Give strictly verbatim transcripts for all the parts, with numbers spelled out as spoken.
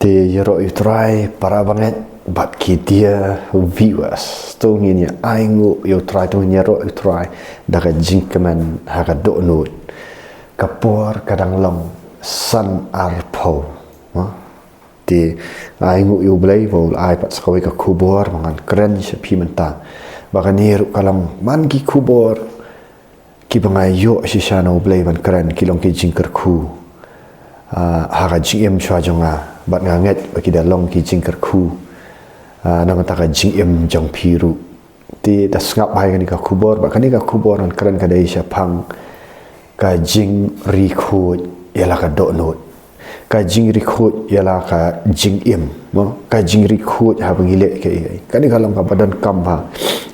Te ïaroh ïa u Trai para bangeit bad ki dear viewers. To ngin ïa ainguh ïa u Trai, to ngin ïaroh ïa u Trai da ka jingkmen ha ka dohnud. Ka por ka dang long san arphew. Ha? Te ainguh ïa u Blei ba u la ai pat sa kawei ka khubor ba ngan kren sha phi mynta. Ba kane ruh ka long man ki khubor kiba nga ïoh shisha na u Blei ban kren ki long ki jingkyrkhu, ah, ha ka jingim shuwa jong nga. Bad nga ngeit ba ki da long ki jingkyrkhu, ah, na bynta ka jingim jong phi ruh. Te da sngap bha ïa kane ka khubor, bad kane ka khubor ngan kren ka dei shaphang ka jingri khuid ïa la ka dohnud. Ka jingri khuid ïa la ka jingim, mo? Ka jingri khuid haba ngi leh kaei kaei. Kane ka long kaba donkam bha.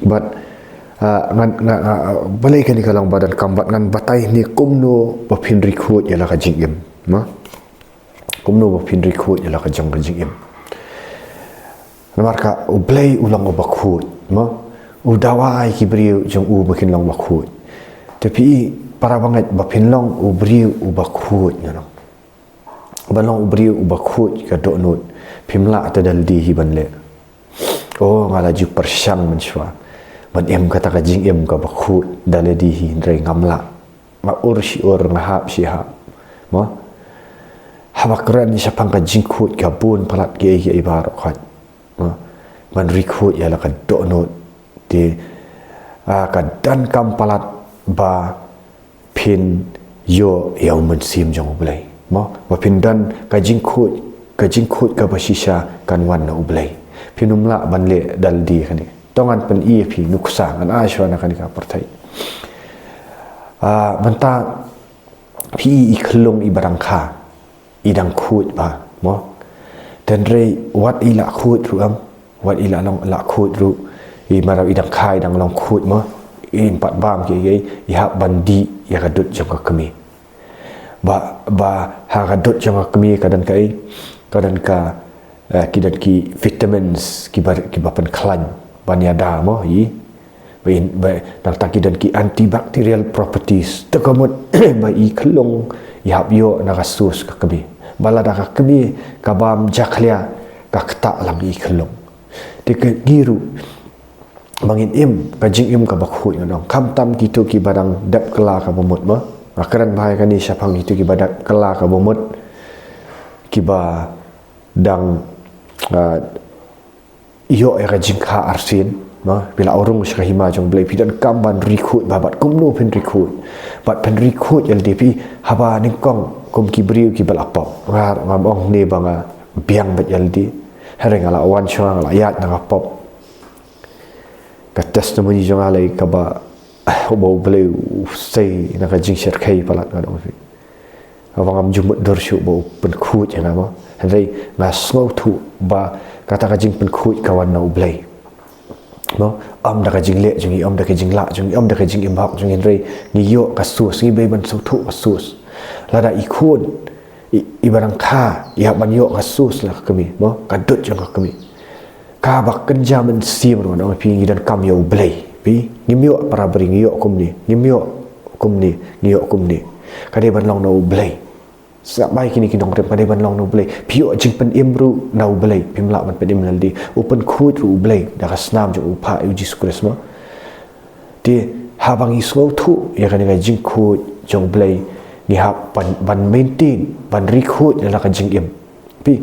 Bad, ah, ngan, nga, nga, ah, balei kane ka long ba donkam bad ngan batai ne kumno ba phin ri khuid ïa la ka jingim, mo? Kumno ba phin ri khuid ïa la ka jong ka jingim. Namar ka u Blei u long uba khuid, mo? U dawa ïa ki briew jong u ba kin long ba khuid. Te phi i para bangeit ba phin long u briew uba khuid, nga ong. Ban long u briew uba khuid ka dohnud, phim lah te da lade hi ban leh. Oh, nga la ju pyrshang mynshuwa ban im kata ka jingim kaba khuid da lade hi, hynrei ngam lah. Nga ur shi ur, nga hap shi hap. Mo? Haba kren shaphang ka jingkhuid ka bun palat kiei kiei baroh khoit. Mo? Ban ri khuid ïa la ka dohnud. Te, ah, ka donkam palat ba phin ïoh ïa u Mynsiem jong u Blei. Mo? Ba phin don ka jingkhuid, ka jingkhuid kaba shisha kan wan na u Blei. Phin ym lah ban leh da lade kane. To ngan pyni ïa phi nuksa, ngan ai shuwa na kane ka pyrthei. Ah, mynta phi i khyllung iba dang kha, i dang khuid bha, mo? Te hynrei wat i la khuid ruh em, wat i la long la khuid ruh, i maraw i dang kha i dang long khuid, mo? Im pat bam kiei kiei, i hap ban dih ïa ka dud jong ka kmie. Ba, ba ha ka dud jong ka kmie ka don kaei, ka don ka, eh, ki don ki vitamins kiba, kiba pynkhlaiñ ban ïada, mo, i. Ba in, ba nangta ki don ki antibacterial properties. Te ka mut ba i khyllung i hap ïoh na ka source ka kmie. Ba lada ka kmie ka bam jakhlia, ka ktah lang i khyllung. Te ka ngi ruh ba ngin im ka jingim kaba khuid, nga ong. Khamtam kito kiba dang dep kylla kaba mut, mo. Nga kren bha ïa kane shaphang kito kiba dep kylla kaba mut, kiba dang, ah, ïoh ïa ka jingkha arsien, mo, phi la urung sha ka hima jong u Blei, phi donkam ban ri khuid bha, bad kumno phin ri khuid? Bad phin ri khuid ïa lade phi, haba nyngkong kum ki briew kiba la pop. Nga, ngam ong ne ba nga biang bad ïa lade. Hynrei nga la wan shuwa, nga la ïaid na ka pop. Ka testimony jong nga la i kaba, ah, uba u Blei u sei na ka jingshyrkhei palat, nga ong ïa phi. Haba ngam ju mutdur shuh ba u pynkhuid ïa nga, mo. Hynrei nga sngewthuh ba kata ka jingpynkhuid ka wan na u Blei. Mo, ym da ka jingleh jong ngi, ym da ka jinglah jong ngi, ym da ka jingim hok jong ngi, hynrei ngi ïoh ka source, ngi bei ban sngewthuh ka source. Lada i khun i, iba dang kha i hap ban ïoh ka source na ka kmie, mo, ka dud jong ka kmie. Kaba kynja mynsiem ruh, nga ong ïa phi, ngi donkam ïa u Blei. Phi, ngim ïoh para briew, ngi ïoh kumne, ngim ïoh kumne, ngi ïoh kumne. Ka dei ban long na u Blei. Sngap bha ïa kine ki nongrim, ka dei ban long na u Blei. Phi ïoh jingpynim ruh na u Blei, phim lah ban pynim na lade. U pynkhuid ruh u Blei da ka snam jong u Kpa u Jisu Khrist, mo. Te haba ngi sngewthuh ïa kane ka jingkhuid jong u Blei, ngi hap ban, ban maintain, ban ri khuid ïa la ka jingim. Phi,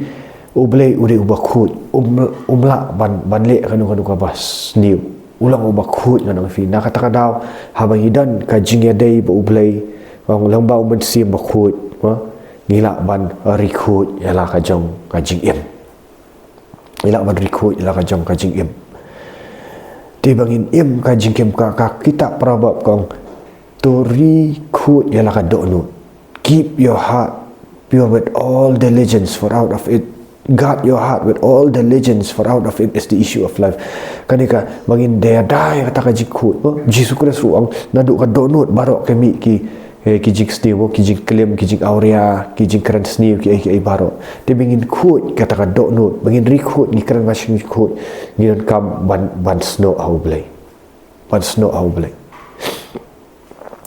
u Blei u dei uba khuid, um, um lah ban, ban leh kano kano kaba sniew. U long uba khuid, nga ong ïa phi. Na kata ka daw, haba ngi don ka jingïadei bad u Blei, ong lyngba u Mynsiem Bakhuid, ha, ngi lah ban ri khuid ïa la ka jong ka jingim. Ngi lah ban ri khuid ïa la ka jong ka jingim. Te ba ngin im ka jingim, ka, ka kitab Proverb ka ong, to ri khuid ïa la ka dohnud. Keep your heart pure with all diligence, for out of it, guard your heart with all diligence, for out of it is the issue of life. Kane ka, ba ngin da ïada ïa kata ka jingkhuid. Jisu Khrist u ong, naduh ka dohnud baroh ka mih ki, eh, ki jingsniew, ki jingklim, ki jingawria, ki jingkren sniew, kiei kiei baroh. Te ba ngin khuid kata ka dohnud, ba ngin ri khuid, ngi kren ba shim khuid, ngi donkam ban, ban snoh ha u Blei. Ban snoh ha u Blei.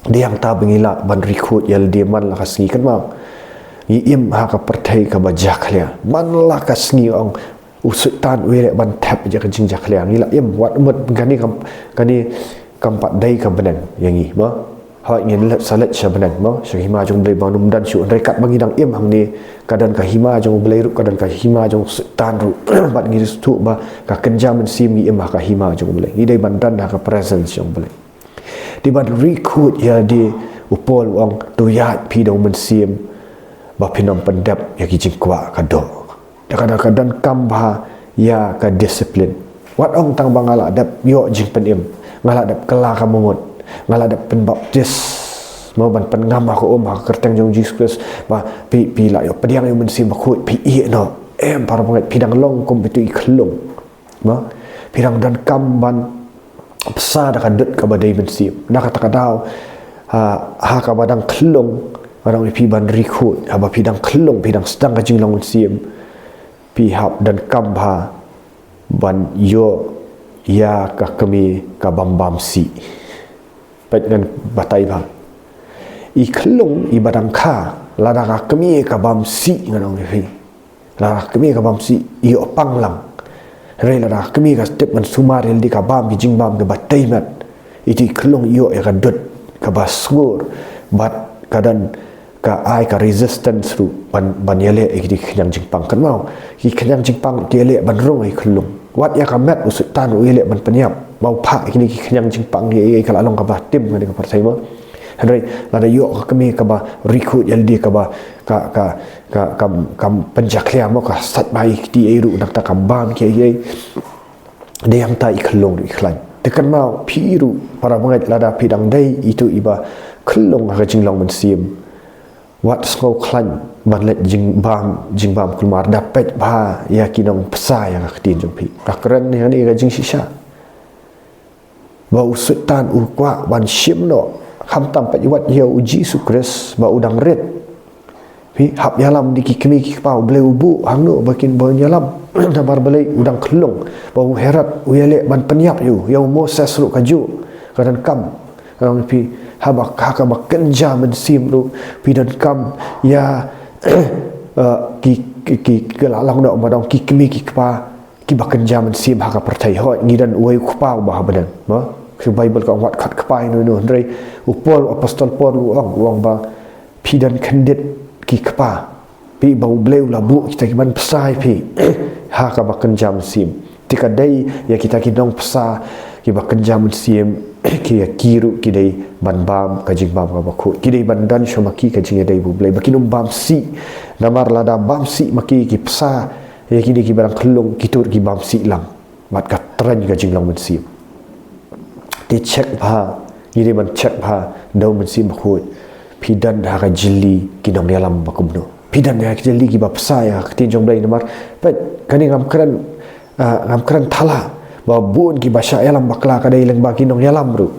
Dei hangta ba ngi lah ban ri khuid ïa lade man la ka sngi, kynmaw. Ngi im ha ka pyrthei kaba jakhlia. Man la ka sngi ong u Soitan u ïaleh ban thep ïa ka jingjakhlia. Ngi la im wat mut kane kam, kane kam pat dei ka bneng ïa ngi, mo. Hooid ngin leit sa leit sha bneng, mo, sha hima jong U Blei ba ngim don shuh, hynrei katba ngi dang im hangne ka don ka hima jong U Blei ruh, ka don ka hima jong u Soitan ruh. Bad ngi sngewthuh ba ka kynja mynsiem ngi im ha ka hima jong U Blei. Ngi dei ban don ha ka presence jong U Blei. Dei ban ri khuid ïa lade, u Paul u ong to ïaid phi da u Mynsiem ba phin ym pyndep ïa ki jingkwah ka doh. Da ka, da ka donkam bha ïa ka disiplin. Wat ong tang ba nga la dep ïoh jingpynim, nga la dep kylla ka mynmut, nga la dep pynbaptis, mo, ban pynngam ha ka um ha ka kyrteng jong Jisu Khrist, ba phi, phi la ïoh pdiang ïa u Mynsiem Bakhuid, phi ïeh noh. Em, para bangeit, phi dang long kum itu i khyllung. Mo, phi dang donkam ban bsa da ka dud kaba dei mynsiem. Na kata ka daw, ha, ha kaba dang khyllung, nga ong ïa phi ban ri khuid, haba phi dang khyllung, phi dang sdang ka jinglong mynsiem, phi hap donkam bha ban ïoh ïa ka kmie kabym bam sih. Peit ngan batai bha. I khyllung iba dang kha, lada ka kmie kabym sih, ngan ong ïa phi, lada ka kmie kabym sih, i ïoh pang lang. Hynrei lada ka kmie ka tip ban sumar ïa lade, ka bam ki jingbam kiba tei met, itu i khyllung i ïoh ïa ka dud kaba sngur, bad ka don ka ai ka resistance ruh ban, ban ïaleh ïa kine ki khñiang jingpang. Kynmaw, ki khñiang jingpang ki ïaleh ban rung ïa i khyllung. Wat ïa ka met u Soitan u ïaleh ban pynïap ba u phah ïa kine ki khñiang jingpang, ïa, ïa ka la long kaba tim kane ka pyrthei, mo. Hynrei lada ïoh ka kmie kaba ri khuid ïa lade, kaba ka, ka, ka, kam, kam pynjakhlia, mo, ka sait bha ïa ki kti ei ruh, nangta kam bam ki ei ei. Dei hangta i khyllung ruh i khlaiñ. Te kynmaw phi ruh para bangeit, lada phi dang dei itu iba khyllung ha ka jinglong mynsiem, wat sngew khlaiñ ban leit jingbam, jingbam kulmar. Da peit bha ïa ki nongbsa ïa ka ktien jong phi. Nga kren hangne ïa ka jingshisha ba u Soitan u kwah ban shim noh, khamtam peit wat ïa u Jisu Khrist ba u dang rit. Phi hap ïalam da ki kmie ki kpa, U Blei u buh hangno ba kin bun ïalam? Namar balei? U dang khyllung. Ba u Herod u ïaleh ban pynïap ïa u, ïa u Moses ruh kajuh. Ka donkam, nga ong ïa phi, haba, ha kaba kynja mynsiem ruh phi donkam ïa, eh, ki, ki, ki, ki la long noh, ba dang ki kmie ki kpa kiba kynja mynsiem ha ka pyrthei. Hooid, ngi don uwei u kpa uba ha bneng, mo. Ka Baibl ka ong wat khot kpa ïano ïano, hynrei u Paul, u apostol Paul u ong, u ong ba phi don khyndiat ki kpa. Phi, ba U Blei u la buh kita kiban bsa ïa phi ha kaba kynja mynsiem. Te ka dei ïa kita ki nongbsa kiba kynja mynsiem, ki ïa ki ruh ki dei ban bam ka jingbam kaba khuid. Ki dei ban don sha ma ki ka jingïadei bad U Blei ba kin ym bam sih. Namar lada bam sih ma ki, ki bsa ïa kine kiba dang khyllung, kito ruh ki bam sih lang. Bad ka trei ka jinglong mynsiem. Te check bha, ngi dei ban check bha da u Mynsiem Bakhuid. Phi don ha ka jylli ki nongïalam ba kumno? Phi don ha ka jylli kiba bsa ïa ka ktien jong U Blei? Namar peit, kane ngam kren, ah, ngam kren thala ba bun kiba shah ïalam bakla ka dei lyngba ki nongïalam ruh.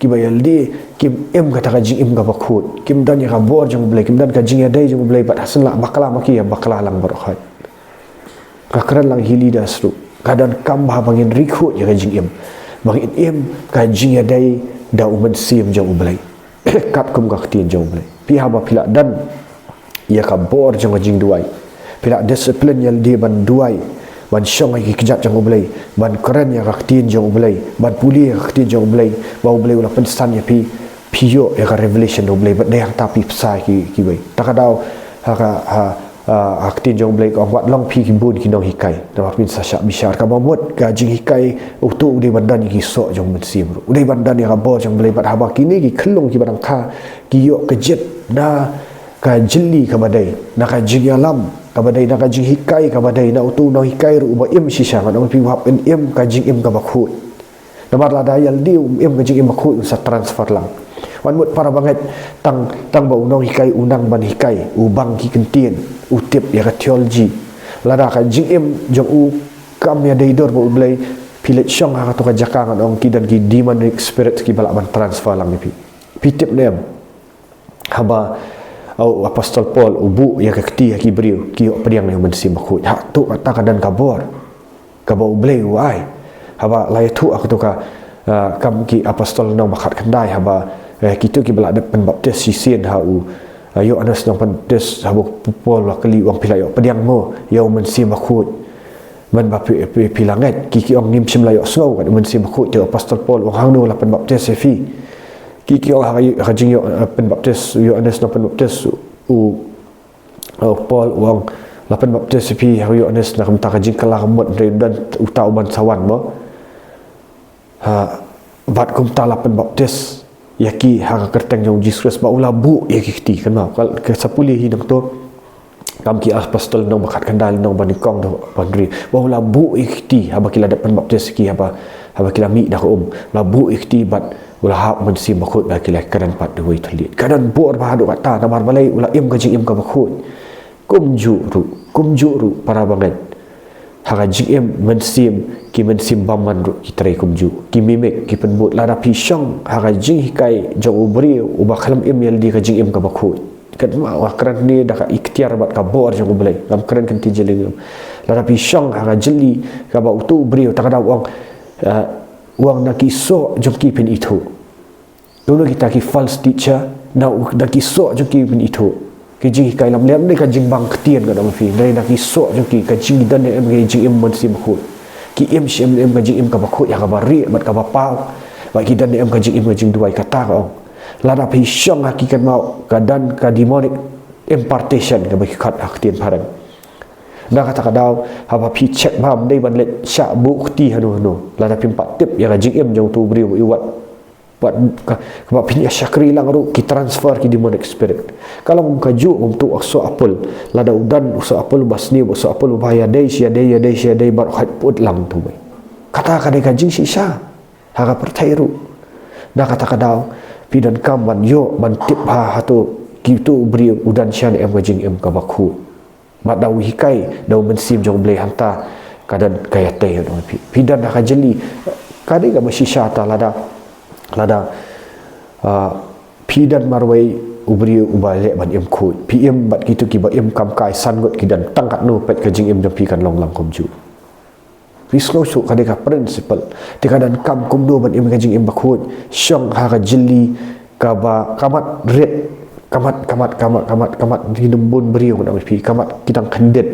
Kiba ïalade kim im kata ka jingim kaba khuid, kim don ïa ka bor jong U Blei, kim don ka jingïadei jong U Blei, bad ha sien la bakla ma ki, ïa bakla lang baroh khoit. Nga kren lang hi leaders ruh, ka donkam bha ba ngin ri khuid ïa ka jingim, ba ngin im ka jingïadei da u Mynsiem jong U Blei. Katkum ka ktien jong U Blei. Phi, haba phi la don ïa ka bor jong ka jingduwai, phi la discipline ïalade ban duwai, ban shong ha ki kjat jong U Blei, ban kren ïa ka ktien jong U Blei, ban pule ïa ka ktien jong U Blei, ba U Blei u la pynsan ïa phi, phi ïoh ïa ka revelation U Blei, bad dei hangta phi bsa ïa ki, kiwei. Ta ka daw, ha ka, ha, ha, ha ka ktien jong U Blei ka ong, wat long phi ki bun ki nonghikai, namar phin sa shah bishar. Kaba mut ka jinghikai, uto u dei ban don ïa ki soh jong u Mynsiem ruh. U dei ban don ïa ka bor jong U Blei, bad haba kine ki khyllung kiba dang kha ki ïoh kjit na ka jylli kaba dei, na ka jingïalam kaba dei, na ka jinghikai kaba dei, na uto u nonghikai ruh uba im shisha, ngan ong ïa phi, u hap ban im ka jingim kaba khuid. Namar lada ïalade um im ka jingim bakhuid, un sa transfer lang. Wan mut para bangeit, tang, tang ba u nonghikai u nang ban hikai, u bang ki kyntien, u tip ïa ka theology. Lada ka jingim jong u kam ïadei dur bad U Blei, phi leit shong ha kato ka jaka, ngan ong ki don ki demonic spirit kiba lah ban transfer lang ïa phi. Phi tip ne em? Haba, uh, u apostol Paul u buh ïa ka kti ha ki briew, ki ïoh pdiang ïa u Mynsiem Bakhuid. Hato kata ka don ka bor kaba U Blei u ai. Haba la ïathuh ha kato ka, uh, Kam ki Apostol lynnong ba khatkhyndai, haba, eh, kito kiba la dep pynbaptis shisien ha u, Ïoannis Nongpynbaptis, haba u Paul u la kylli u ong phi la ïoh pdiang mo ïa u Mynsiem Bakhuid. Mynba phi, phi, phi la ngeit, ki, ki ong ngim shym la ïohsngew kat u Mynsiem Bakhuid, te u Apostol Paul u ong hangno la pynbaptis ïa phi. Ki, ki ong ha ka, ha ka jingïoh, eh, pynbaptis, u Ïoannis Nongpynbaptis, u, u Paul u ong la pynbaptis ïa phi, ha u Ïoannis na ka bynta ka jingkylla ka mut, hynrei don uta uban sa wan mo. Ha, bad kumta la pynbaptis ïa ki ha ka kyrteng jong u Jisu Khrist, bad u la buh ïa ki kti, kynmaw, ka, ka sa pule hi nangto. Kam Ki Apostol lynnong ba khatkhyndai, lynnong ba nyngkong haduh ba hynriew. Bad u la buh ïa ki kti, haba ki la dep pynbaptis ïa ki, haba, haba ki la mih da ka um. La buh ïa ki kti bad u la hap Mynsiem Bakhuid bad ki la kren pat da uwei u thylliej. Ka don bor bha haduh katta, namar balei, u la im ka jingim kaba khuid. Kumjuh ruh, kumjuh ruh para bangeit. Ha ka jingim mynsiem, ki mynsiem bymman ruh ki trei kumjuh. Ki mimic, ki pynbud, lada phi shong ha ka jinghikai jong u briew uba khlem im ïalade ka jingim kaba khuid. Kynmaw, nga kren hangne da ka iktiar bad ka bor jong U Blei. Ngam kren kyntien jylliew. Lada phi shong ha ka jylli kaba uto u briew, te ka daw u ong, eh, u ong na ki soh jong ki phin ithuh. Duna kita ki false teacher, na u, na ki soh jong ki phin ithuh. Ki jinghikai lamler, ne ka jingbang ktien, nga ong ïa phi, ne na ki soh jong ki, ka jingdon ne em ka jingim mynsiem bakhuid. Ki im shi em ne em ka jingim kaba khuid, ïa kaba rieh bad kaba paw. Bad ki don ne em ka jingim ka jingduwai, kata ka ong. Lada phi shong ha ki, kynmaw, ka don ka demonic impartation kaba ki khot ha ka ktien phareng. Na kata ka daw, haba phi check bha, ym dei ban leit shah buh kti hano hano. Lada phim pat tip ïa ka jingim jong uto u briew, i wat Bad ka, kaba phin ïa shakri lang ruh, ki transfer ki demonic spirit. Ka long kajuh kum uto u soh apple. Lada u don u soh apple uba sniew, u soh apple uba ïadei shi ïadei, ïadei shi ïadei, bad u hap put lang tu bai. Kata ka dei ka jingshisha ha ka pyrthei ruh. Na kata ka daw, phi donkam ban ïoh, ban tip bha hato kito u briew u don shisha ne em ka jingim kaba khuid. Bad da u hikai da u Mynsiem jong U Blei, hangta ka don ka ïatei, nga ong ïa phi. Phi don ha ka jylli, ka dei kaba shisha ta, lada, lada, ah, phi don marwei u briew uba leh ban im khuid. Phi im bad kito kiba im kam kai, san ngut ki don, tang katno pat ka jingim jong phi kan long lang kumjuh. Phi sngewthuh, ka dei ka principle. Te ka donkam kumno ban im ka jingim bakhuid. Shong ha ka jylli kaba, ka mat rit, ka mat, ka mat, ka mat, ka mat, ka mat, ki dang bun briew, nga ong ïa phi, ka mat ki dang khyndiat.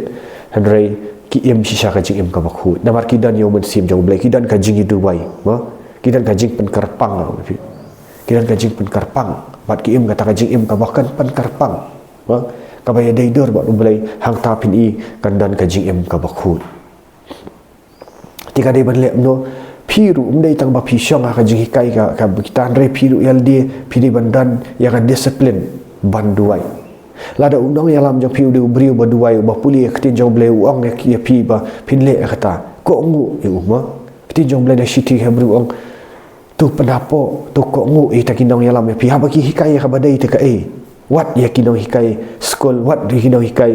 Hynrei ki im shisha ka jingim kaba khuid. Namar ki don ïa u Mynsiem jong U Blei, ki don ka jingïaduwai, mo? Ki don ka jingpynkyrpang, nga ong ïa phi. Ki don ka jingpynkyrpang. Bad ki im kata ka jingim kaba kan pynkyrpang, mo? Kaba ïadei dur bad U Blei, hangta phin i kan don ka jingim kaba khuid. Te ka dei ban leh kumno? Phi ruh, ym dei tang ba phi shong ha ka jinghikai ka, ka, kita, hynrei phi ruh ïalade phi dei ban don ïa ka discipline ban duwai. Lada u nongïalam jong phi u dei u briew ba duwai, uba pule ïa ka ktien jong U Blei, u ong ïa, ïa phi ba phin leh ïa kata, kohnguh ïa u, mo? Ka ktien jong U Blei na ka shithi Hebru u ong, to pynhapoh, to kohnguh ïa kita ki nongïalam ïa phi. Haba ki hikai ïa kaba dei te kaei? Wat ïa ki nonghikai skul, wat ïa ki nonghikai,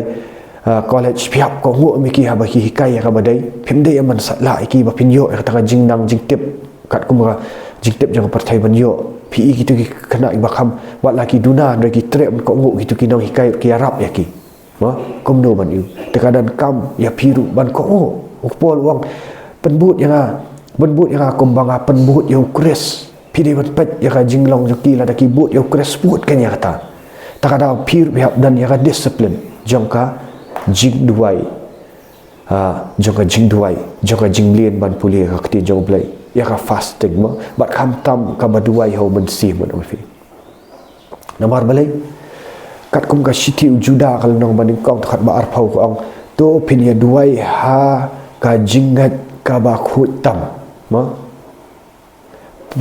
ah, college, phi hap kohnguh ïa ki haba ki hikai ïa kaba dei. Phim dei ban salah ïa ki ba phin ïoh ïa kata ka jingnang jingtip, katkum ka jingtip jong ka pyrthei ban ïoh. Phi i kito ki khynnah kiba kham, wat la ki duna, hynrei ki treh ban kohnguh ïa kito ki nonghikai, ki ïarap ïa ki. Mo, kumno ban ïoh? Te ka donkam ïa phi ruh ban kohnguh. U Paul u ong, pynbud ïa nga, pynbud ïa nga kumba nga pynbud ïa U Khrist. Phi dei ban peit ïa ka jinglong jong ki, lada ki bud ïa U Khrist, bud kein ïa kata. Te ka daw phi ruh phi hap don ïa ka discipline jong ka jingduwai. Ah, jong ka jingduwai, jong ka jingmlien ban pule ïa ka ktien jong U Blei. Ïa ka fasting, mo, bad khamtam kaba duwai ha u Mynsiem, nga ong ïa phi. Namar balei? Katkum ka shithi u Juda ka lynnong ba nyngkong, dkhot ba arphew ka ong, to phin ïa duwai ha ka jingngeit kaba khuid tam. Mo?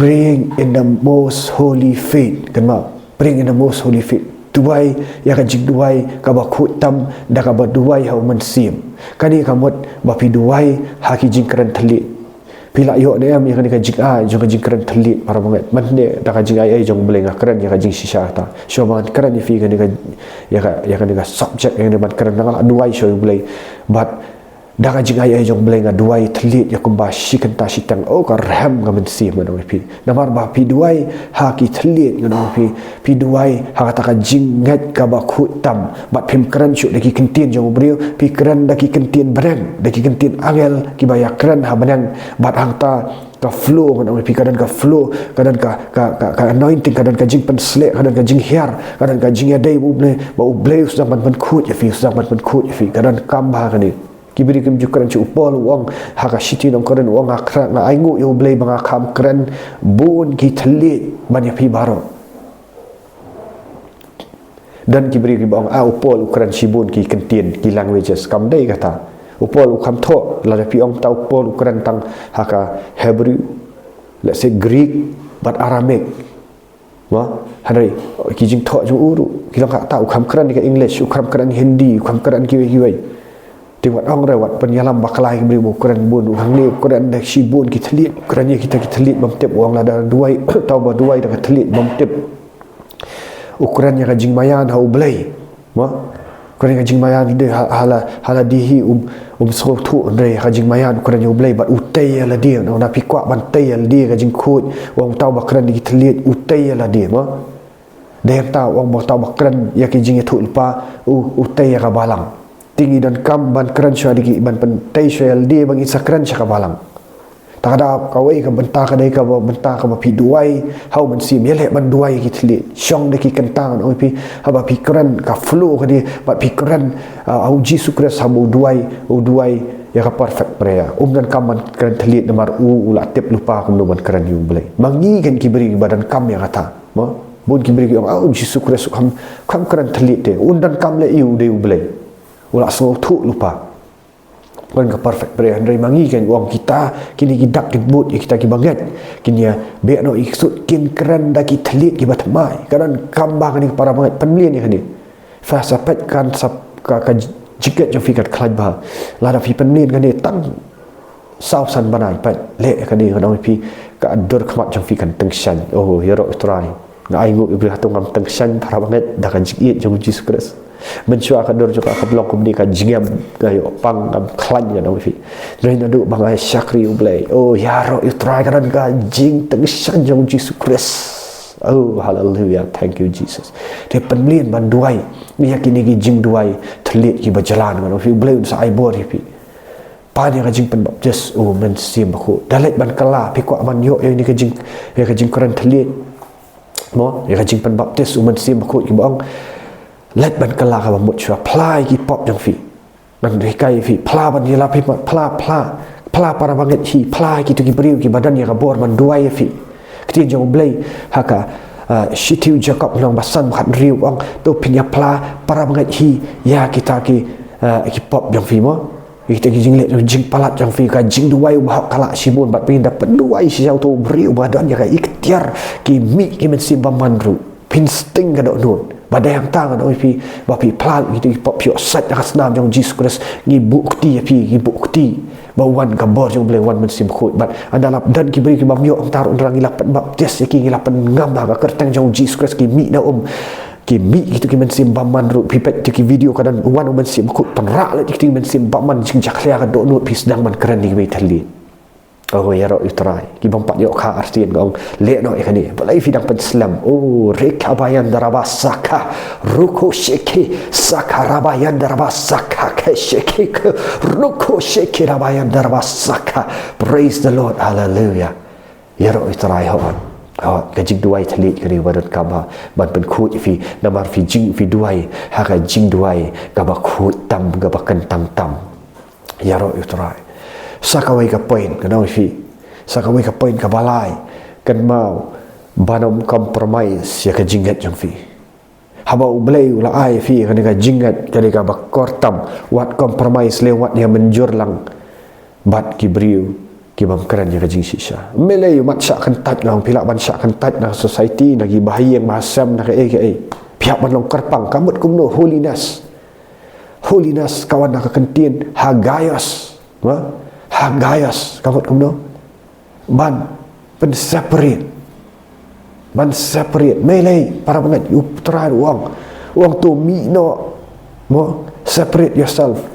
Praying in the most holy faith. Kynmaw, praying in the most holy faith. Duwai ïa ka jingduwai kaba khuid tam, da kaba duwai ha u Mynsiem. Kane ka mut ba phi duwai ha ki jingkren thylliej. Phi la ïoh ne em ïa kane ka jingai jong ka jingkren thylliej, para bangeit? Mynne da ka jingai ei jong U Blei nga kren ïa ka jingshisha kata. Shuwa ba ngan kren ïa phi kane ka, ïa ka, ïa kane ka subject, ïa kane ban kren, nga la duwai sha U Blei. Bad da ka jingai ei jong U Blei nga duwai thylliej ïa kumba shi kynta shiteng. Oh, ka rhem ka Mynsiem, nga ong ïa phi. Namar ba phi duwai ha ki thylliej, nga ong ïa phi. Phi duwai ha kata ka jingngeit kaba khuid tam. Bad phim kren shuh da ki kyntien jong u briew, phi kren da ki kyntien bneng, da ki kyntien angel kiba ïakren ha bneng. Bad hangta Ka flow, ngan ong ïa phi, ka don ka flow, ka don ka, ka, ka, ka anointing, ka don ka jingpynsleh, ka don ka jinghiar, ka don ka jingïadei bad U Blei, bad U Blei u sdang ban pynkhuid ïa phi, u sdang ban pynkhuid ïa phi, ka donkam bha kane. Ki briew kim ju kren shuh. U Paul u ong ha ka shithi nong Korinth, u ong, nga kren, nga ainguh ïa U Blei ba nga kham kren bun ki thylliej ban ïa phi baroh. Don ki briew kiba ong, ah, u Paul u kren shibun ki kyntien, ki languages. Kam dei kata. U Paul u kham thoh, lada phi ong ta u Paul u kren tang ha ka Hebrew, let's say Greek, bad Aramaic. Mo, hynrei ki jingthoh jong u ruh ki long kata, u kham kren ka English, u kham kren Hindi, u kham kren kiwei kiwei. Te wat ong re, wat pynïalam bakla ïa ki briew ba u kren bun, u hangne u kren da shibun ki thylliej, u kren ïa kita ki thylliej bym tip, u ong lada duwai, tau ba duwai da ka thylliej bym tip. U kren ïa ka jingmaïan ha U Blei. Mo? U kren ïa ka jingmaïan, dei ha, ha la, ha lade hi um, um sngewthuh, hynrei ha ka jingmaïan u kren ïa U Blei, bad u tei ïa lade, na phi kwah ban tei ïa lade ka jingkhuid, u ong tau ba kren ïa ki thylliej, u tei ïa lade, mo? Dei hangta u ong ba tau ba kren ïa ki jingïathuhlypa, u, u tei ïa ka balang. Te ngi donkam ban kren shuwa da ki, ban pyntei shuwa ïa lade ba ngin sa kren sha ka balang. Ta ka da kawei ka bynta, ka dei kaba bynta kaba phi duwai ha U Mynsiem, ïaleh ban duwai ïa ki thylliej. Shong da ki kyntang, ngan ong ïa phi, haba phi kren ka flow ka dei, bad phi kren, ah, ha U Jisu Khrist, haba u duwai, u duwai ïa ka perfect prayer. Um donkam ban kren thylliej namar u, u la tip lypa kumno ban kren ïa U Blei. Ma ngi kein ki briew kiba donkam ïa kata. Mo? Bun ki briew ki ong, ah, U Jisu Khrist u kham, kham kren thylliej te. Un donkam leh ïa u, u dei U Blei. U la sngewthuh lypa. Kren ka perfect prayer, hynrei ma ngi kein u ong kita, kine ki dak ki bud ïa kita kiba ngeit. Kin ïa beh noh ïa ki ksuid, kin kren da ki thylliej kiba thymmai. Ka donkam bha kane, para bangeit, pynmlien ïa kane. Pha sa peit kan sa ka, ka jingkit jong phi kan khlaiñ bha. Lada phi pynmlien kane tang saw san bnai, peit, leh ïa kane, ngan ong ïa phi, ka dur khmat jong phi kan tyngshaiñ. Oh, ïaroh ïa U Trai. Nga ainguh ïa U Blei, hato ngam tyngshaiñ, para bangeit, da ka jingïeit jong U Jisu Khrist? Mynshuwa ka dur jong ka kam long kumne, ka jingim ka ïoh pang, ngam khlaiñ, ngan ong ïa phi. Hynrei naduh ba nga shakri U Blei, oh, ïaroh ïa U Trai, ka don ka jingtyngshaiñ jong U Jisu Khrist. Oh, hallelujah, thank you, Jesus. Te pynmlien ban duwai ïa kine ki jingduwai thylliej kiba jlan, ngan ong ïa phi, U Blei un sa ai bor ïa phi. Pan ïa ka jingpynbaptis U Mynsiem Bakhuid. Da leit ban kylla, phi kwah ban ïoh ïa kane ka jing, ïa ka jingkren thylliej, mo, ïa ka jingpynbaptis U Mynsiem Bakhuid, kiba ong, leit ban kylla kaba mut shuwa, phla ïa ki pop jong phi. Ngan hikai ïa phi, phla ban ïalap hi mat, phla, phla, phla para bangeit hi, phla ïa kito ki briew kiba don ïa ka bor ban duwai ïa phi. Ka ktien jong U Blei ha ka, ah, shithi u Jakob lynnong ba san, khathynriew, ong, to phin ïa phla para bangeit hi ïa kita ki, ah, ki pop jong phi, mo. Kita ki jingleh jong, jingpalat jong phi, ka jingduwai uba hok ka lah shibun, bad phin da pynduwai sha uto u briew uba don ïa ka iktiar, ki mih ki mynsiem bymman ruh. Phin sting ka dohnud. Bad dei hangta, ngan ong ïa phi, ba phi phla ïa kita ki pop, phi ïoh sait na ka snam jong U Jisu Khrist, ngi buh kti ïa phi, ngi buh kti ba wan ka bor jong U Blei, wan Mynsiem Bakhuid. Bad ynda la don ki briew ki bym ïoh hangta ruh, ynda ngi la pynbaptis ïa ki, ngi la pynngam ha ka kyrteng jong U Jisu Khrist, ki mih na um. Ki mih kito ki mynsiem bymman ruh. Phi peit kito ki video, ka don wan U Mynsiem Bakhuid, pynrah leit kito ki mynsiem bymman, jingjakhlia ka dohnud, phi sdang ban kren ïa kiwei thylliej. Oh, ïaroh ïa U Trai. Ki bym pat ïoh kha arsien, nga ong, leh noh ïa kane. Balei phi dang pynslem? Oh, reka bayan daraba saka, ruko sheke saka, rabayan daraba saka, ke sheke ke, ruko sheke, rabayan daraba saka. Praise the Lord, hallelujah. Ïaroh ïa U Trai, hooid. Hooid, ka jingduwai thylliej ka dei ba donkam bha ban pynkhuid ïa phi, namar phi jing, phi duwai ha ka jingduwai kaba khuid tam, kaba kyntang tam. Ïaroh ïa U Trai. Sa kawei ka point, ngan ong ïa phi, sa kawei ka point kaba lai, kynmaw ban ym compromise ïa ka jingngeit jong phi. Haba U Blei u la ai ïa phi kane ka jingngeit, ka dei kaba kor tam, wat compromise leh, wat ïa mynjur lang bad ki briew ki bym kren ïa ka jingshisha. Balei? Ym shah kyntait, nga ong, phi lah ban shah kyntait na ka society, na ki bahaïing bahasem, na kaei kaei. Phi hap ban long kyrpang, ka mut kumno holiness. Holiness ka wan na ka kyntien hagios. Ha? Hagios, ka mut kumno? Ban pynseparate. Ban separate. Balei? Para bangeit, U Trai u ong, u ong to mih noh. Mo, separate yourself.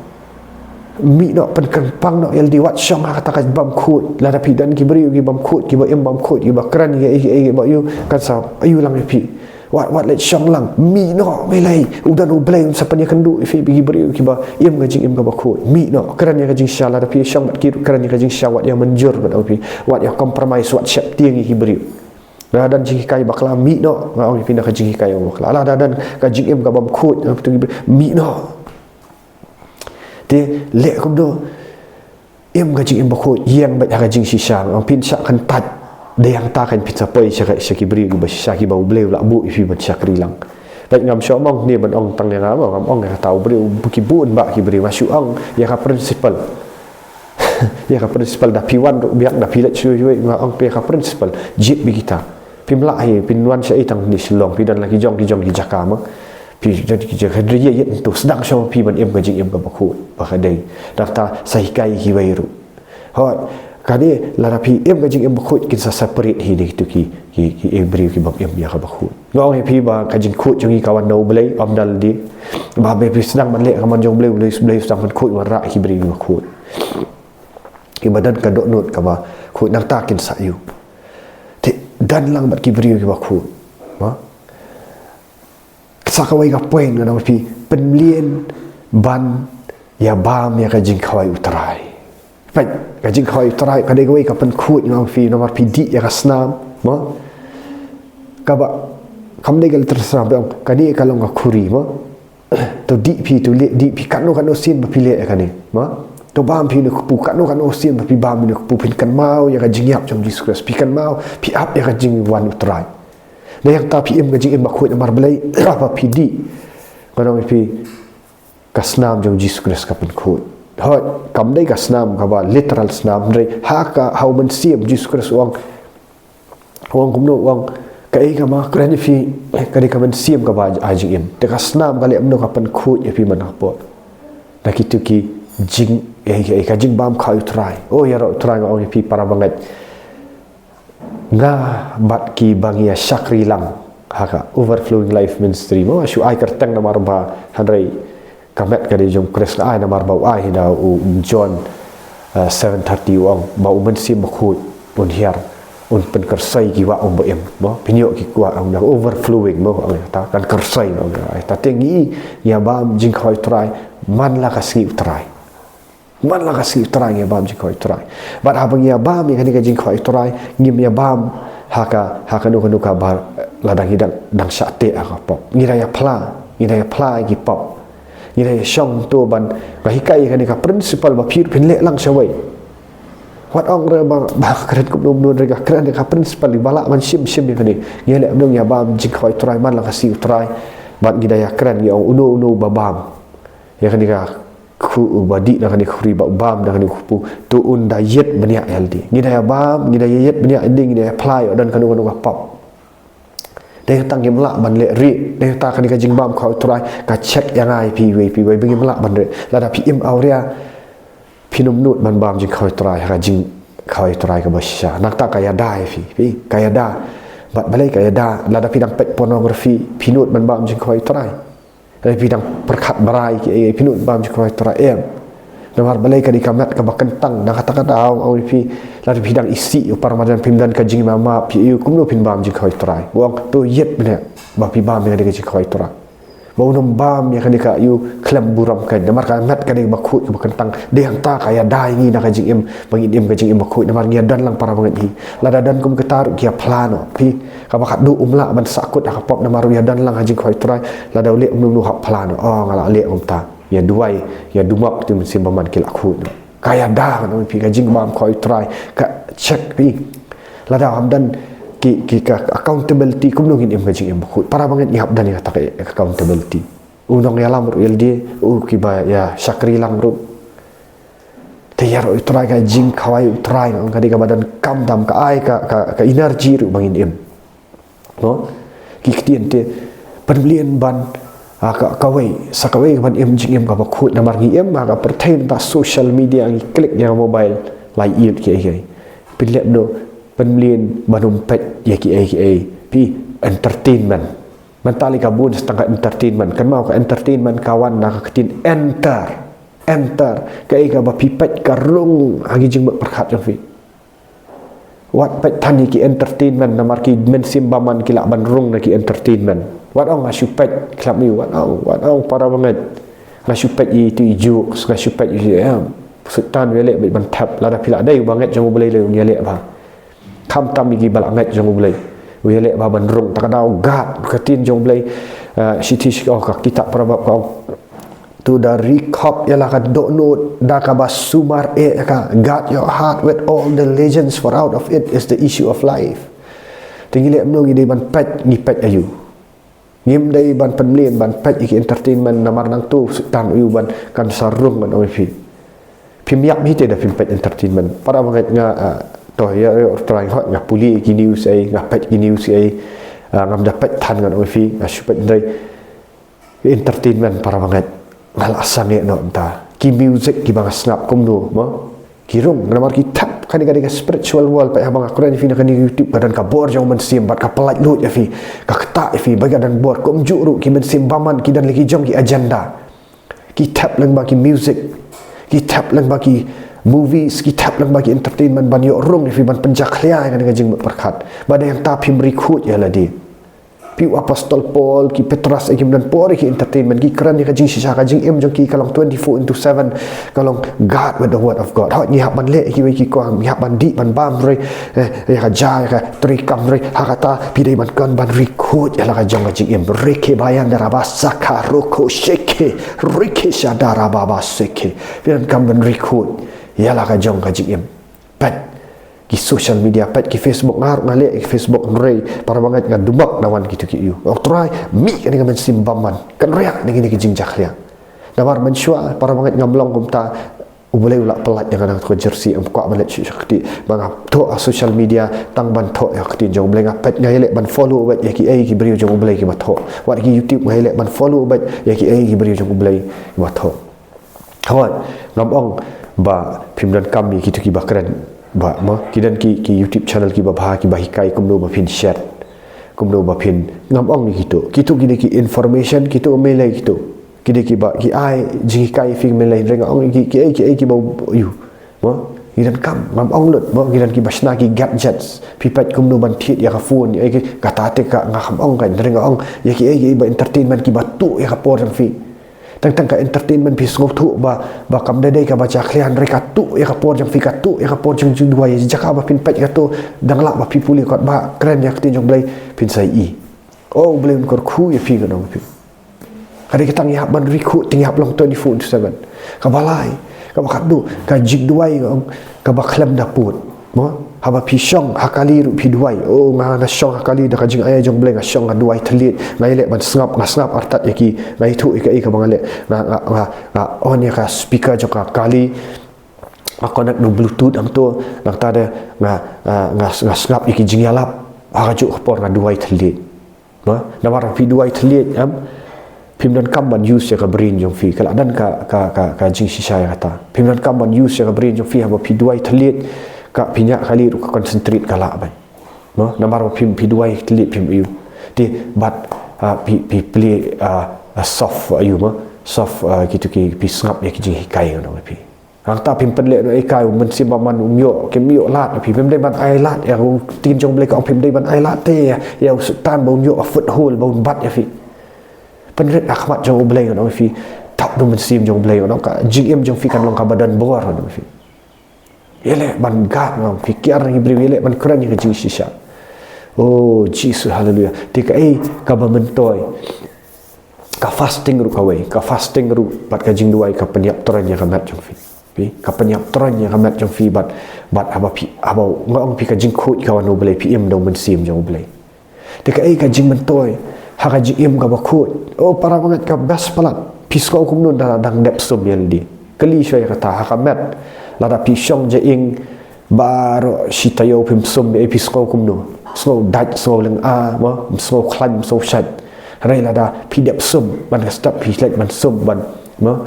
Mih noh, pynkyrpang noh ïa lade, wat shong ha kata ka bymkhuid. Lada phi don ki briew ki bymkhuid, kiba im bymkhuid, kiba kren ïa, ïa, ïa, ïa, ïa, kan sa ïoh lang ïa phi. Wat, wat leit shong lang, mih noh, balei? U don U Blei un sa pynïakynduh ïa phi, ïa ki briew kiba im ka jingim kaba khuid. Mih noh, kren ïa ka jingshisha, lada phi shong bad ki ruh kren ïa ka jingshisha, wat ïa mynjur, wat ïa phi, wat ïa compromise, wat sheptieng ïa ki briew. Lada don jinghikai bakla, mih noh, nga ong ïa phi, na ka jinghikai bakla. Lada don ka jingim kaba khuid, mih noh. Te leh kumno? Im ka jingim bakhuid, ïeng beit ha ka jingshisha, nga ong, phin shah kyntait. Dei hangta kan phin sa poi sha ka, sha ki briew kiba shisha, kiba U Blei u la buh ïa phi ban shakri lang. Bad ngam shu ong ne ban ong tang ïa nga, ngam ong ïa kata, u briew, ki bun bah ki briew, nga shu ong ïa ka principle. Ïa ka principle, da phi wan ruh biang, da phi leit shuwa shuwa, nga ong phi ïa ka principle, jied beit kita. Phim lah hi, phin wan shaei tang ne Shillong, phi don la ki jong ki jong ki jaka mo. Phi don ki jaka, hynrei ïa ïa to sdang shuwa phi ban im ka jingim kaba khuid, ba ka dei. Nangta sa hikai kiwei ruh. Hooid, kane lada phi im ka jingim bakhuid, kin sa separate hi na kitu ki, ki, ki, eh, briew ki bym im ïa kaba khuid. Nga ong ïa phi ba ka jingkhuid jong ngi ka wan na U Blei, ym da lade. Ba haba phi sdang ban leh ka mon jong U Blei, U Blei, U Blei u sdang ban khuid wanrah ïa ki briew kiba khuid. Kiba don ka dohnud kaba khuid, nangta kin sa ïoh. Te don lang bad ki briew kiba khuid. Ha? Sa kawei ka point nga ong ïa phi, pynmlien ban ïa bam ïa ka jingkhawai U Trai. Peit, ka jingkhawai U Trai ka dei kawei ka pynkhuid, nga ong ïa phi, namar phi dih ïa ka snam, mo? Kaba, kam dei ka literal snam, phi ong, kane ka long ka khuri, mo? To dih phi, to leh, dih phi katno katno sien ba phi leh ïa kane, mo? To bam phi ïa une u kpu katno katno sien ba phi bam ïa une u kpu, phin kynmaw ïa ka jingïap jong Jisu Khrist, phi kynmaw, phi ap ïa ka jingwan U Trai. Dei hangta phi im ka jingim bakhuid namar balei, ba phi dih, nga ong ïa phi, ka snam jong Jisu Khrist ka pynkhuid. Hooid, kam dei ka snam kaba literal snam, hynrei ha ka, ha u Mynsiem, Jisu Khrist u ong, u ong kumno, u ong, kaei kaba nga kren ïa phi, ka dei ka mynsiem kaba ai jingim. Te ka snam ka leh kumno, ka pynkhuid ïa phi man ka por. Na kitu ki jing, eh, eh, ka jingbam khawai U Trai. O, ïaroh U Trai, nga ong ïa phi parabangeit. Nga bad kiba ngi ïa shakri lang ha ka Overflowing Life Ministry, mo, shu ai kyrteng namar ba hynrei ka met ka dei jong U Khrist, nga ai namar ba u ai hi na u John, eh, seven thirty, u ong ba u Mynsiem Bakhuid un hiar, un pynkyrsoi ki wah, ong ba im, mo, pynïoh ki kwah, ong na overflowing, mo, ong ïa kata kan kyrsoi, mo, ong ïa kata. Te ngi ïa bam jingkhawai U Trai man la ka sngi U Trai. Man la ka sngi U Trai ngi ïa bam jingkhawai U Trai. Bad haba ngi ïa bam ïa kane ka jingkhawai U Trai, ngim ïa bam ha ka, ha kano kano kaba lada ngi dang, dang shah teh ha ka pop. Ngi da ïa phla, ngi da ïa phla ïa ki pop. Ngi da ïa shong to ban, nga hikai ïa kane ka principle ba phi ruh phin leh lang shawei. Wat ong re ba, ba kren kumno kumno, re ka kren ïa ka principle ba lah ban shim shim ïa kane. Ngi leh kumno, ngi ïa bam jingkhawai U Trai man la ka sngi U Trai. Bad ngi da ïa kren, ngi ong uno uno ba bam ïa kane ka khu, uba dih na kane ka khuri, ba bam na kane ka kpu, to un da ïit bniah ïalade. Ngi da ïa bam, ngi da ïa ïit bniah ïalade, ngi da ïa phla ïoh don kano kano ka pop. Dei tang ngim lah ban leh rieh, dei tang kane ka jingbam khawai U Trai ka check ïa nga ïa phi iwei pa iwei, ba ngim lah ban rieh. Lada phi im awria, phin ym nud ban bam jingkhawai U Trai ha ka jingkhawai U Trai kaba shisha. Nangta ka ïada ïa phi, phi, ka ïada. Bad balei ka ïada? Lada phi dang peit pornography, phi nud ban bam jingkhawai U Trai? Lada phi dang pyrkhat brai ki, eh, phi nud bam jingkhawai U Trai? Em. Namar balei, ka dei ka met kaba kyntang, na kata ka daw, ong ïa phi, lada phi dang isih ïa u para marjan, phim don ka jingmap, phi ïoh kumno phin bam jingkhawai U Trai? U ong to ïit bniah ba phi bam ïa kane ka jingkhawai U Trai. Ba un ym bam ïa kane ka ïoh khlem burom kein. Namar ka met ka dei kaba khuid kaba kyntang. Dei hangta ka ïada ïa ngi na ka jingim, ba ngin im ka jingim bakhuid. Namar ngi ïa don lang para bangeit hi. Lada don kum kata ruh ki ïa phla noh. Phi, kaba khadduh um lah ban sahkut ha ka pop namar u ïa don lang ha jingkhawai U Trai. Lada u leh kumno kumno hap phla noh. Oh, nga la leh kumta. Ïa duwai, ïa dumok, te mynsiem bymman ki la khuid noh. Ka ïada, nga ong ïa phi, ka jingbam khawai U Trai ka check, phi. Lada hap don ki, ki ka accountability, kumno ngin im ka jingim bakhuid? Para bangeit ngi hap don ïa kata ka accountability. U nongïalam ruh ïalade, u kiba ïa shakri lang ruh. Te ïaroh U Trai, ka jingkhawai U Trai, nga ong, ka dei kaba donkam tam, ka ai ka, ka, ka energy ruh ba ngin im. Mo? Ki ktien te, pynmlien ban, ah, ka, kawei, sa kawei ban im jingim kaba khuid, namar ngi im ha ka pyrthei mynta social media, ngi click ïa ka mobile, la ïoh kiei kiei. Pynleh noh, pynmlien ban ym peit ïa kiei kiei. Phi, entertainment. Mynta lei ka bun sa tang ka entertainment. Kynmaw, ka entertainment ka wan na ka ktien enter. Enter. Kaei kaba phi peit ka rung ha ki jingmut pyrkhat jong phi. Wat peit than ïa ki entertainment, namar ki mynsiem bymman ki lah ban rung na ki entertainment. Wat ong nga shu peit, khlem ïoh, wat ong, wat ong para bangeit. Nga shu peit ïa itu i jokes, nga shu peit ïa, ïa. Soitan u ïaleh beit ban thep, lada phi lah dei u bangeit jong U Blei lei un ïaleh bha. Khamtam ïa ki ba lah ngeit jong U Blei, u ïaleh bha ban rung. Ta ka daw God, ka ktien jong U Blei, eh, shithi shi, oh, ka kitab Proverb ka ong, to da ri khop ïa la ka dohnud da kaba sumar eh ïa ka. Guard your heart with all diligence, for out of it is the issue of life. Te ngi leh kumno, ngi dei ban peit, ngi peit aïu? Ngim dei ban pynmlien ban peit ïa ki entertainment, namar nangtu Soitan u ïoh ban kan sa rung, ngan ong ïa phi. Phim ïap hi te da phim peit entertainment. Para bangeit, nga, ah, to ïa, ïa, U Trai, hooid nga pule ïa ki news ei, nga peit ki news ei, ah, ngam da peit than, ngan ong ïa phi, nga shu peit hynrei. Entertainment, para bangeit, nga la sangeh noh mynta. Ki music kiba nga sngap kumno, mo? Ki rung, namar ki thep, kane ka dei ka spiritual world, peit haba nga kren ïa phi na kane ka YouTube, ka don ka bor jong u mynsiem, bad ka pyllait luid ïa phi, ka ktah ïa phi, bad ka don bor, kumjuh ruh ki mynsiem bymman ki don la ki jong ki agenda. Ki thep lyngba ki music, ki thep lyngba ki movies, ki thep lyngba ki entertainment ban ïoh rung ïa phi, ban pynjakhlia ïa kane ka jingmut pyrkhat. Bad hangta phim ri khuid ïa lade. Phi u Apostol Paul, ki Petros, eh, kim don por ïa ki entertainment, ki kren ïa ka jingshisha, ka jingim jong ki ka long twenty-four into seven, ka long guard with the word of God. Hooid ngi hap ban leh ïa kiwei ki kam, ngi hap ban dih ban bam hynrei, eh, ïa ka ja, ïa ka treikam hynrei, ha kata phi dei ban kren ban ri khuid ïa la ka jong ka jingim. Reke bayan daraba saka roko sheke, reke sha daraba ba seke. Phi donkam ban ri khuid ïa la ka jong ka jingim. Peit ki social media, peit ki Facebook, nga ruh nga leh ki Facebook hynrei para bangeit nga dumak na wan kito ki ïoh. Ong Trai, mih kane ka mynsiem bymman, kynriah na kine ki jingjakhlia. Namar mynshuwa para bangeit ngam long kumta, U Blei u la pyllait ïa nga na kato ka jersey, ngam kwah ban leit shuh shuh kti. Ba nga thoh ha social media tang ban thoh ïa ka ktien jong U Blei, nga peit, nga ïaleh ban follow beit ïa kiei ki briew jong U Blei kiba thoh. Wat ki YouTube nga ïaleh ban follow beit ïa kiei ki briew jong U Blei kiba thoh. Hooid, ngam ong ba phim donkam ïa kito kiba kren, ba, mo, ki don ki, ki YouTube channel kiba bha, kiba hikai kumno ba phin share, kumno ba phin, ngam ong ïa kito. Kito ki dei ki information, kito mele kito. Ki dei kiba, ki ai jinghikai phi mele, hynrei nga ong ki, kiei, kiei kiba ïoh, mo, ngi donkam, ngam ong lut, mo, ngi don kiba shna ki gadgets, phi peit kumno ban thied ïa ka phone, ïa ki, kata te ka, nga kam ong ka, hynrei nga ong ïa kiei, kiei ba entertainment kiba tuh ïa ka por jong phi. Tang tang ka entertainment phi sngewthuh ba, ba kam da dei kaba jakhlia hynrei ka tuh ïa ka por jong phi, ka tuh ïa ka por jong jingduwai, jaka ba phin peit kato, dang lah ba phi pule kot ba kren ïa ka ktien jong U Blei, phin sa ïohi. Oh, U Blei un kyrkhu ïa phi, ngan ong ïa phi. Ka dei ka tang ïa hap ban ri khuid, tang ïa hap long twenty-four into seven. Kaba lai, kaba khatduh, ka jingduwai, nga ong, kaba khlem da pud. Mo, haba phi shong ha kali ruh phi duwai. Oh, nga, nga shong ha kali da ka jingai jong U Blei, nga shong nga duwai thylliej, nga ïaleh ban sngap, nga sngap artat ïa ki, nga ïathuh ïa kaei kaba nga leh, nga, nga, nga, nga on ïa ka speaker jong ka kali, nga connect na Bluetooth hangto, nangta de nga, nga, nga, nga sngap ïa ki jingïalap, ha kajuh ka por nga duwai thylliej. Mo, namar phi duwai thylliej, em, phim donkam ban use ïa ka brain jong phi, ka la don ka, ka, ka, ka jingshisha ïa kata. Phim donkam ban use ïa ka brain jong phi, haba phi duwai thylliej, ka phi ñiah kali ruh ka concentrate ka lah beit. Mo, namar ba phim, phi duwai thylliej phim ïoh. Te bad, ah, phi, phi plie, ah, ah, soft ïoh, mo, soft, ah, kito ki, phi sngap ïa ki jinghikai, ngan ong ïa phi. Hangta phim pynleh noh ïa ka, u mynsiem bymman um ïoh, kim ïoh lad ïa phi, phim dei ban ai lad ïa, u ktien jong U Blei ka ong phim dei ban ai lad te ïa, ïa u Soitan ba un ïoh a foothold, ba un bat ïa phi. Pynrit ha khmat jong U Blei, ngan ong ïa phi, tap da u mynsiem jong U Blei, ngan ong, ka jingim jong phi kan long kaba don bor, ngan ong ïa phi. Ïaleh ban guard, ngan ong ïa phi, kiar na ki briew, ïaleh ban kren ïa ka jingshisha. Oh Jisu, haleluya. Te kaei kaba myntoi? Ka fasting ruh kawei, ka fasting ruh bad ka jingduwai ka pynïap tyrren ïa ka met jong phi. Phi, ka pynïap tyrren ïa ka met jong phi bad, bad haba phi, haba nga ong ïa phi ka jingkhuid ka wan na U Blei, phi im da u mynsiem jong U Blei. Te kaei ka jingmyntoi ha ka jingim kaba khuid? Oh, para bangeit, ka best palat. Phi sngew kumno lada dang dep sum ïalade? Kylli shuwa ïa kata, ha ka met, lada phi shong ja ïing, baroh shi taïew phim sum, eh, phi sngew kumno? Sngew dait, sngew lynga, mo, sngew khlaiñ, sngew shait. Hynrei lada phi dep sum, man ka step phi leit ban sum, ban, mo,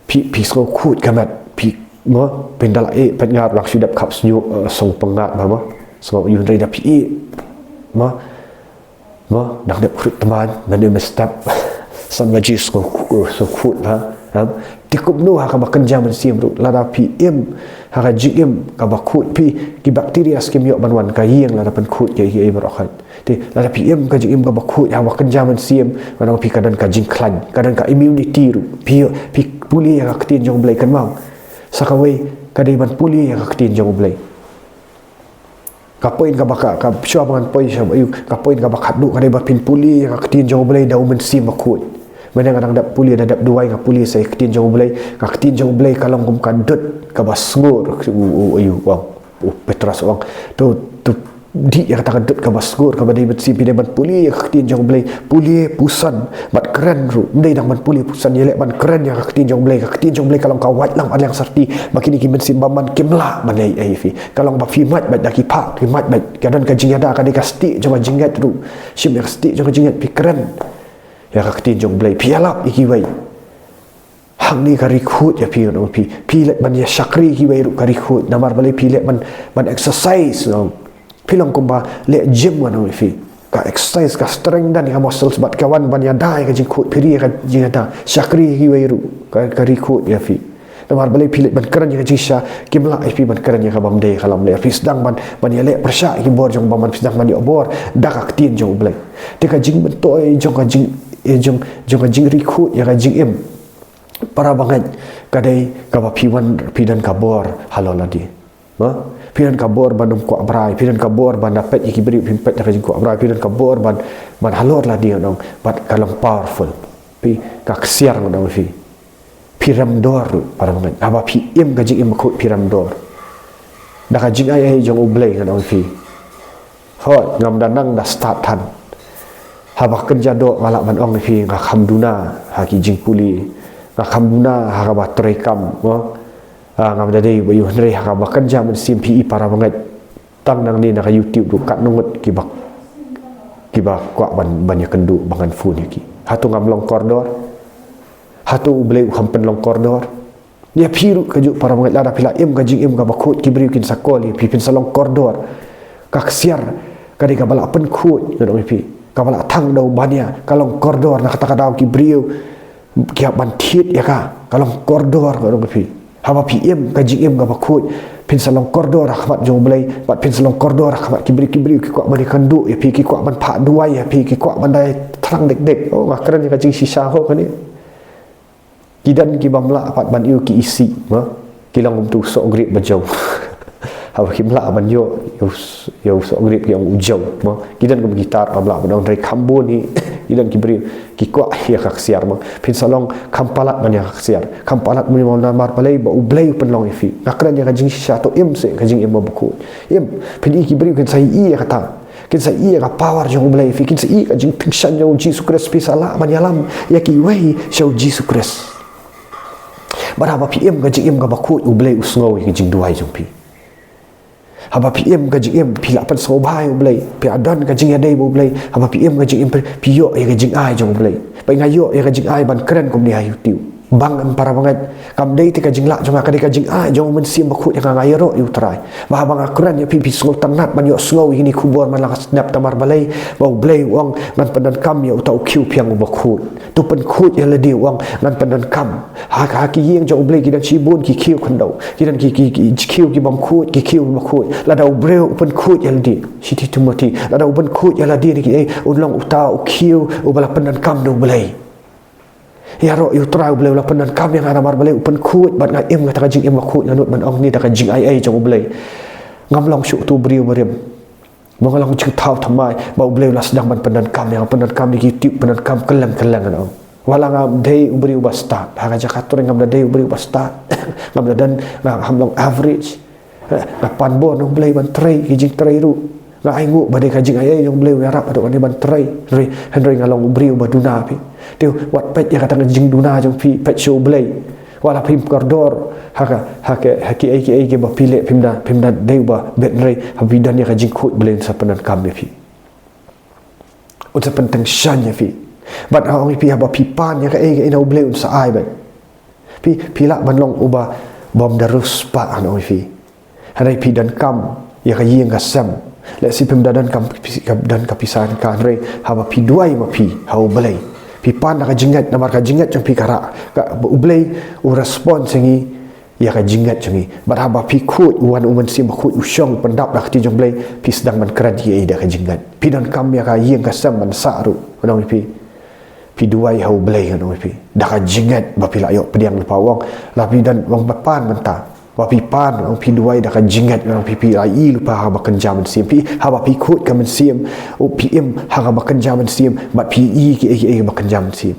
phi, phi sngew khuid ka met, phi, mo, phin da lah ïeh, peit nga ruh nga shu dep khap shñiuh, eh, sngewpyngngad, mo, mo. Sngew ïoh, hynrei da phi ïeh, mo, mo, dang dep khrut tymmen, man ïa mynstep, san baje sngew khu-, sngew khuid, ha, ha. Te kumno ha kaba kynja mynsiem ruh, lada phi im ha ka jingim kaba khuid, phi, ki bacteria kim ïoh ban wan ka ïing lada pynkhuid ïa kiei baroh. Te lada phi im ka jingim kaba khuid, ha kaba kynja mynsiem, ngan ong phi ka don ka jingkhlaiñ, ka don ka immunity ruh. Phi, phi pule ïa ka ktien jong U Blei, kynmaw. Sa kawei, ka dei ban pule ïa ka ktien jong U Blei. Ka point kaba ka, ka shuwa ba ngan poi sha ba ïa ka point kaba khatduh, ka dei ba phin pule ïa ka ktien jong U Blei da u mynsiem bakhuid. Mynne nga dang dep pule, da dep duwai, nga pule sa ïa ka ktien jong U Blei, ka ktien jong U Blei ka long kum ka dud kaba sngur, u, u, u, u, u Petros u ong. To, to dih ïa kata ka dud kaba sngur kaba dei mynsiem, phi dei ban pule ïa ka ktien jong U Blei, pule, puson bad kren ruh. Ym dei tang ban pule, puson, ïaleh ban kren ïa ka ktien jong U Blei. Ka ktien jong U Blei ka long ka waitlam ha liang syrti, ba kine ki mynsiem bymman kim lah ban leh ei ei ïa phi. Ka long ba phi mad beit da ki phah, phi mad beit. Ka don ka jingïada, ka dei ka stieh jong ka jingngeit ruh. Shim ïa ka stieh jong ka jingngeit, phi kren ïa ka ktien jong U Blei, phi ïalap ïa kiwei. Hangne ka ri khuid ïa phi, ngan ong ïa phi. Phi leh ban ïa shakri ïa kiwei ruh, ka ri khuid. Namar balei? Phi leh ban, ban exercise, ngan ong. Phi long kumba leh gym, ngan ong ïa phi. Ka exercise, ka strengthen ïa ka muscles bad ka wan ban ïada ïa ka jingkhuid, phi ri ïa ka jingïada. Shakri ïa kiwei ruh, ka, ka ri khuid ïa phi. Namar balei? Phi leh ban kren ïa ka jingshisha, kim lah ïa phi ban kren ïa ka bym dei, ka lamler. Phi sdang ban, ban ïaleh pyrshah ïa ki bor jong U Blei, phi sdang ban ïoh bor da ka ktien jong U Blei. Te ka jingmyntoi jong ka jing, eh, jong, jong ka jingri khuid ïa ka jingim, para bangeit, ka dei kaba phi wan, phi don ka bor halor lade. Ha? Phi don ka bor ban ym kwah brai, phi don ka bor ban da peit ïa ki briew phim peit da ka jingkwah brai, phi don ka bor ban, ban halor lade, ngan ong, bad ka long powerful. Phi, ka ksiar, ngan ong ïa phi. Phi rem dor ruh, para bangeit. Haba phi im ka jingim bakhuid, phi rem dor. Da ka jingai ei jong U Blei, ngan ong ïa phi. Hooid, ngam da nang da stad than. Haba kynja doh nga lah ban ong ïa phi, nga kham duna ha ki jingpule. Nga kham duna ha kaba trei kam, mo. Ah, ngam da dei ba ïoh, hynrei ha kaba kynja mynsiem, phi i, para bangeit, tang nangne na ka YouTube ruh katno ngut kiba, kiba kwah ban, ban ïakynduh ba ngan phone ïa ki. Hato ngam long kordor? Hato U Blei u kham pynlong kordor ïa phi ruh kajuh, para bangeit? Lada phi la im ka jingim kaba khuid, ki briew kin sa call ïa phi, phin sa long kordor. Ka ksiar ka dei kaba la pynkhuid, ngan ong ïa phi. Kaba la thang da u bania, ka long kordor. Na kata ka daw ki briew ki hap ban thied ïa ka, ka long kordor, ngan ong ïa phi. Haba phi im ka jingim kaba khuid, phin sa long kordor ha khmat jong U Blei, bad phin sa long kordor ha khmat ki briew, ki briew ki kwah ban ïakynduh ïa phi, ki kwah ban phah duwai ïa phi, ki kwah ban da ïathrang dik dik. Oh, nga kren ïa ka jingshisha ho kane. Ki don ki bym lah pat ban ïoh ki isih, mo. Ki long kum utu u soh grep ba jew. Haba kim lah ban ïoh ïa u s-, ïa u soh grep, ki ong u jew, mo. Ki don kum kita ruh bym lah ban ong, hynrei kham bun hi. Ki don ki briew ki kwah ïa ka ksiar, mo. Phin sa long kham palat ban ïa ka ksiar. Kham palat ban ïa, namar balei? Ba U Blei u pynlong ïa phi. Nga kren ïa ka jingshisha, to im seh ka jingim bakhuid. Im, phin i ki briew kin sa ïohi ïa kata. Kin sa ïohi ïa ka power jong U Blei ïa phi, kin sa ïohi ïa ka jingpynkhiah jong U Jisu Khrist, phi sa lah ban ïalam ïa kiwei sha U Jisu Khrist. Bad haba phi im ka jingim kaba khuid, U Blei u sngew ïa ka jingduwai jong phi. Haba phi im ka jingim, phi la pynsngewbha ïa U Blei, phi la don ka jingïadei bad U Blei. Haba phi im ka jingim, phi, phi ïoh ïa ka jingai jong U Blei. Ba nga ïoh ïa ka jingai ban kren kumne ha YouTube. Bang em, para bangeit, kam dei te ka jinglah jong nga, ka dei ka jingai jong U Mynsiem Bakhuid ïa nga, nga ïaroh ïa U Trai. Ba haba nga kren ïa phi, phi sngewtynnad ban ïohsngew ïa kine ki khubor man la ka step. Namar balei? Ba U Blei u ong, ngan pyndonkam ïa uta u khiew phiang uba khuid. To pynkhuid ïa lade, u ong, ngan pyndonkam. Ha, ha ki ïing jong U Blei ki don shibun ki khiew khyndew. Ki don ki, ki, ki khiew ki bym khuid, ki khiew kiba khuid. Lada u briew u pynkhuid ïa lade, Shithi Timothy, lada u pynkhuid ïa lade ne kiei, un long uta u khiew uba la pyndonkam da U Blei. Ïaroh ïa U Trai, U Blei u la pyndonkam ïa nga, namar balei? U pynkhuid bad nga im kata ka jingim bakhuid. Nga nud ban ong ne da ka jingai ei jong U Blei, ngam long shuh utu u briew barim. Mo, nga long jingthaw thymmai ba U Blei u la sdang ban pyndonkam ïa nga, pyndonkam ïa ki YouTube, pyndonkam kylleng kylleng, ngan ong. Wat la ngam dei u briew uba stad, ha ka jaka trei ngam da dei u briew uba stad. Ngam da don, nga kham long average. Nga pan bor na U Blei ban trei, ki jingtrei ruh. Nga ainguh ba dei ka jingai ei jong U Blei u ïarap haduh kane ban trei. Hynrei, hynrei nga long u briew uba duna, phi. Te wat peit ïa kata ka jingduna jong phi, peit sha U Blei. Wat la phim kordor ha ka, ha ka, ha kiei kiei kiba phi leh, phim da, phim da dei uba bit, hynrei haba phi don ïa ka jingkhuid, U Blei un sa pyndonkam ïa phi. Un sa pyntyngshaiñ ïa phi. Bad nga ong ïa phi, haba phi pan ïa kaei kaei na U Blei un sa ai beit. Phi, phi lah ban long uba bym da riewspah, ngan ong ïa phi. Hynrei phi donkam ïa ka ïing ka sem. Lehse phim da donkam, phi, ka, don ka pisa ka, hynrei haba phi duwai ma phi ha U Blei, Phi pan da ka jingngeit, namar ka jingngeit jong phi ka rah. Ka, U Blei u respond sha ngi ïa ka jingngeit jong ngi. Bad haba phi khuid, u wan U Mynsiem Bakhuid u shong pyndap da ka ktien jong U Blei, phi sdang ban kren ïa da ka jingngeit. Phi donkam ïa ka ïing ka sem ban sah ruh, ngan ong ïa phi. Phi duwai ha U Blei, ngan ong ïa phi. Da ka jingngeit ba phi la ïoh pdiang lypa, u ong. La phi don, u ong, ba pan mynta. Ba phi pan, u ong, phi duwai da ka jingngeit, ngan ong ïa phi, phi la ïoh lypa ha kaba kynja mynsiem. Phi, haba phi khuid ka mynsiem, u, phi im ha kaba kynja mynsiem, bad phi ïoh ki, ki, ki kaba kynja mynsiem.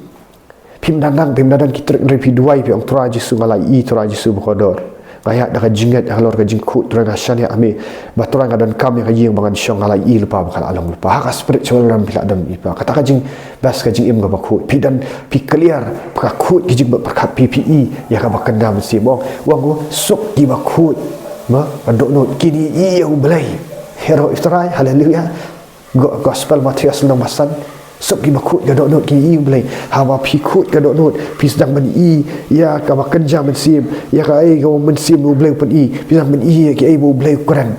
Phim da nang, phim da don ki trick, hynrei phi duwai, phi ong, Trai Jisu, nga la ïoh, Trai Jisu bakordor. Nga ïaid da ka jingngeit halor ka jingkhuid, Trai, nga shaniah ha me. Ba Trai, nga donkam ïa ka ïing ba ngan shong, nga la ïoh lypa ba ka la long lypa. Ha ka spiritual realm phi la don lypa. Kata ka jing, bas ka jingim kaba khuid. Phi don, phi clear, ka khuid ka jingpyrkhat phi, phi ïoh ïa kaba kynja mynsiem. U ong, u ong, suk kiba khuid. Ba, ba dohnud, kin ïoh ïa U Blei. Hero Israel, haleluya. Go-, Gospel Mathaios lynnong ba san. Suk kiba khuid ka dohnud kin ïoh ïa U Blei. Haba phi khuid ka dohnud, phi sdang ban ïoh ïa kaba kynja mynsiem, ïa kaei kaba mynsiem U Blei u pyni, phi sdang ban ïoh ïa kaei ba U Blei u kren.